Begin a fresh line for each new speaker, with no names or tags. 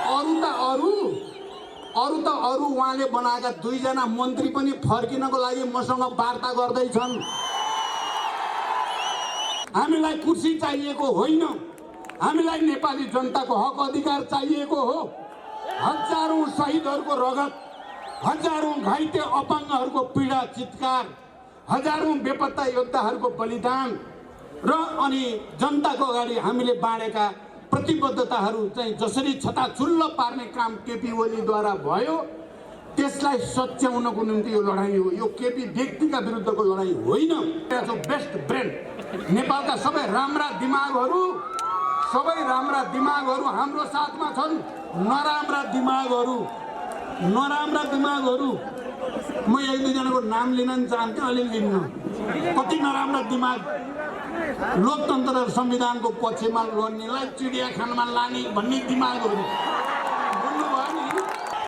अरू त उहाँले बनाएका 2 जना मन्त्री पनि फर्किनको लागि मसँग वार्ता गर्दैछन्। हामीलाई कुर्सी चाहिएको होइन, हामीलाई नेपाली जनताको हक अधिकार चाहिएको हो। हजारौं शहीदहरूको रगत, हजारौं घाइते अपाङ्गहरूको पीडा चित्कार, हजारौं बेपत्ता योद्धाहरूको बलिदान र अनि जनताको अगाडि हामीले बाँडेका प्रतिबद्धताहरू चाहिँ जसरी छताछुल्ल पार्ने काम केपी ओलीद्वारा भयो, त्यसलाई सच्याउनको निम्ति यो लडाई हो। यो केपी व्यक्तिका विरुद्धको लडाई होइन। बेस्ट ब्रेन नेपालका सबै राम्रा दिमागहरू हाम्रो साथमा छन्। नराम्रा दिमागहरू म 1-2 जनाको नाम लिन चाहन्थेँ, अलि लिन्न। कति नराम्रा दिमाग लोकतन्त्र र संविधानको पक्षमा लड्नेलाई चिडियाखानामा लाने भन्ने दिमागहरू